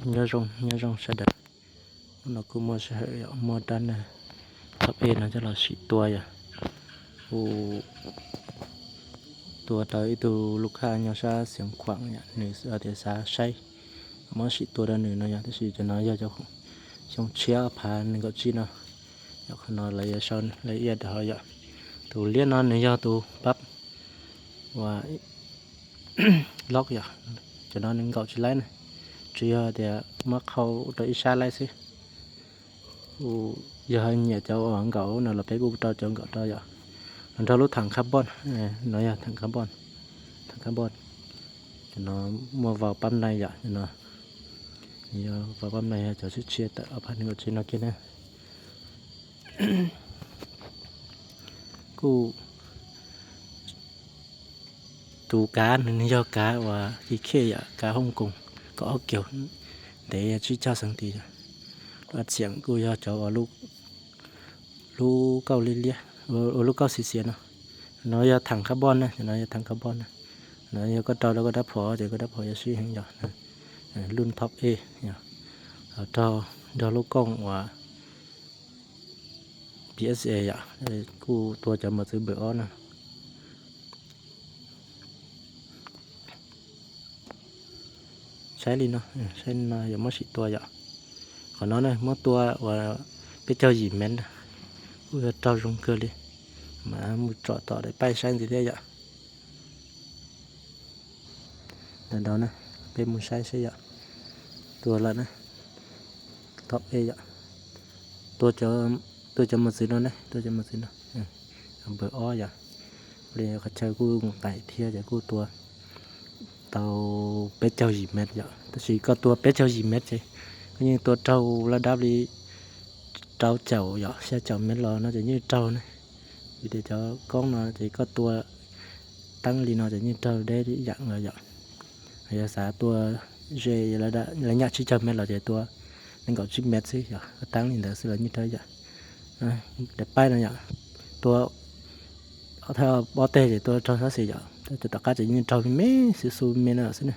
Nyob zoo, nyob zoo sawv daws. Hnub no kuj muaj sij hawm yom, muaj rab nag thoj pej no coj los sim tua yom. Kuj tua rau ib tug lub khaj nyob sab Xeev Khuam yom, nws tias xav saib, muab sim tua rau nws no yom. Tab sis cov no yog cov xyoo tshiab ob phav nees nkaum tsib no yom. Qhov no lawv yuav sau lawv iab rau hauv yom. Tus liab no nws yog tus pab uas loj yom, cov no nws nkaum tsis laib na, tsuas yog tias muab qhau rau ib sab laib xwb. Yog nyiam cov uas nkaum no los peb kuj rau cov nkaum rau yom. Los nrog lub tham carbon, no yog tham carbon, tham carbon. Cov no muaj vau pab nai yom, cov no yog vau pab nai, yog cov tshiab tshiab tawm ob phav nees nkaum tsib no kiag na. Kuj tus kav nws yog kav uas ki khej yom, kav Hong Kong, kaum ob kiaus, ntev tsib caug xees tis yom. Lub ab txhiam kuj yog cov uas lub kauj liab liab, ua lub kauj xiav xiav no. No yog tham carbon na, no yog tham carbon na. No yog koj rau rau koj rab phom ces koj rab phom yuav sib heev yom. Lub thoj ej yom, rau nrog lub kooj uas P S A yom, kuj tua cov mos txwv npawm ob no. Saib li no, saib no yuav muab sim tua yom. Qhov no na muab tua uas peb caug yim mev, kuj yog raug zoo kawg li, mas mus tsom tom daim paib saib ntxiv thiab yom. Ntawm no na, peb mus saib seb yom. Tua lawm na, thoj ej yom. Tua cov mos txwv no ne, tua cov mos txwv no, npawm ob yom. Li qhov chaw kuj nqaim thiab ces kuj tua tau peb caug yim mev yom. Tab sis koj tua peb caug yim mev ces koj yeej tua raug laj dab li rau caum yom, xya caum mev los no ces yeej raug ne. Vim tias cov koob no ces koj tua teeb li no ces yeej raug deb ib yam los yom. Yog xav tua ze, lawv nyaj tsib caug mev los ces tua nees nkaum tsib mev xwb yom, teeb li ntawd xwb los yeej raug yom. Daim paib no yom, tua ob teg ces tua raug xab xis yom, cov tom qab ces yeej raug me xwb, xu me no xwb na.